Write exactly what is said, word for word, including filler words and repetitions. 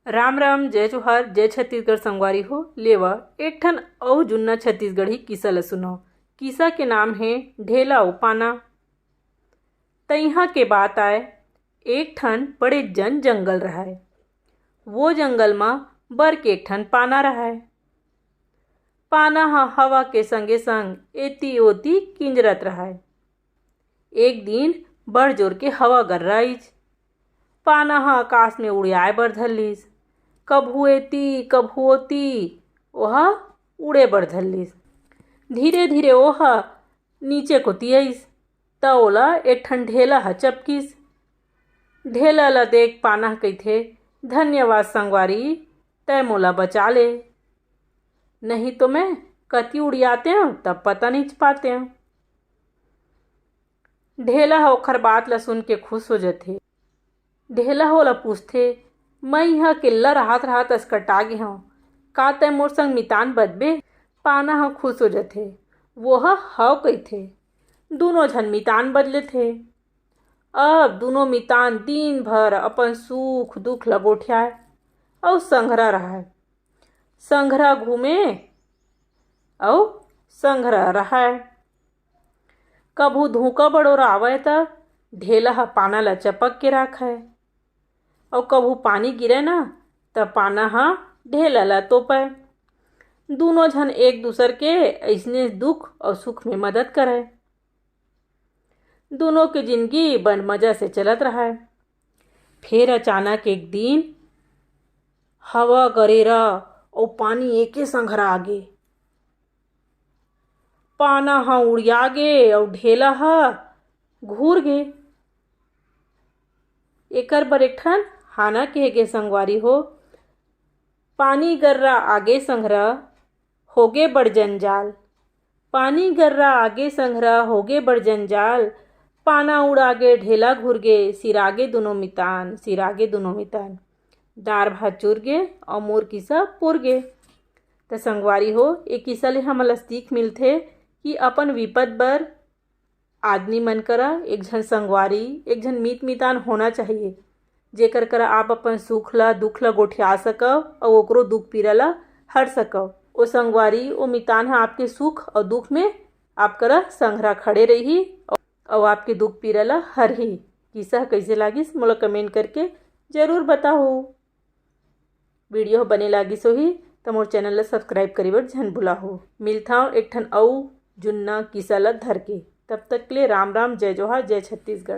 राम राम, जय जोहार, जय छत्तीसगढ़ संगवारी हो। लेवा एक ठन अउ जुन्ना छत्तीसगढ़ी किस्सा ल सुनव। किस्सा के नाम हे ढेला अउ पाना। तइहा के बात आय, एक ठन बड़े जन जंगल रहय। वो जंगल म बर के एक ठन पाना रहय। पाना ह हवा के संगे संग एती ओती किंजरत रहय। एक दिन बड़ जोर के हवा गर्राइस। पाना ह आकाश में उड़ियाए बर धर लिस। कभू एती, कभू ओती, ओह उड़े बर धर लिस। धीरे धीरे ओह नीचे कोती आइस, त ओला एक ठन ढेला ह चपकिस। ढेला ल देख पाना ह कहिथे, "धन्यवाद संगवारी, तैं मोला बचा ले, नहीं तो मैं कति उड़ियातेंव, तब पता नइ पातेंव।" ढेला ह ओखर बात ल सुन के खुश हो जथे। ढेला ह ओला पूछथे, "मैं इहाँ अकेल्ला रहत रहत असकटा गे हंव, का तैं मोर संग मितान बदबे?" पाना ह खुश हो जथे। वो ह हव कहिथे। दूनों झन मितान बद लेथे। अब दूनों मितान दिन भर अपन सुख दुख ल गोठियाय अउ संघरा रहय। संघरा घूमे अउ संघरा रहय। कभू धूका बड़ोरा आवय त ढेला ह पाना ल चपक के राखय, अउ कभू पानी गिरय न, त पाना ह ढेला ल तोपय। दूनों झन एक दूसर के अइसने दुख अउ सुख में मदद करय। दूनों के जिनगी बड़ मजा से चलत रहय। फेर अचानक एक दिन हवा गरेरा अउ पानी एके संघरा आगे। पाना ह उड़िया गे अउ ढेला ह घूर गे। एकर बर एक ठन हाना कहे गे संगवारी हो, पानी गर्रा आगे संघरा होगे बड़ जंजाल। पानी गर्रा आगे संघरा होगे बड़ जंजाल। पाना उड़ागे ढेला घुरगे, सिरागे दुनों मितान, सिरागे दुनों मितान। दार भात चुरगे अउ मोर किस्सा पुरगे। त संगवारी हो, ए किस्सा ले हमन ल सीख मिलथे कि अपन विपद बर आदमी मन करा एक झन संगवारी, एक झन मीत मितान होना चाहिए, जेकर करा आप अपन सुख ला, दुख ला गोठिया सकव अउ ओकरो दुख पीरा ला हर सकव। ओ संगवारी, ओ मितान ह आपके सुख अउ दुख में आप करा संघरा खड़े रही अउ आपके दुख पीरा ला हरही। किस्सा ह कइसे लागिस, मोला comment करके जरूर बताहू। वीडियो ह बने लागिस होही त मोर channel ला subscribe करे बर झन भुलाहू। मिलथांव एक ठन अउ जुन्ना किस्सा ला धर के। तब तक के लिए राम राम, जय जोहार, जय छत्तीसगढ़।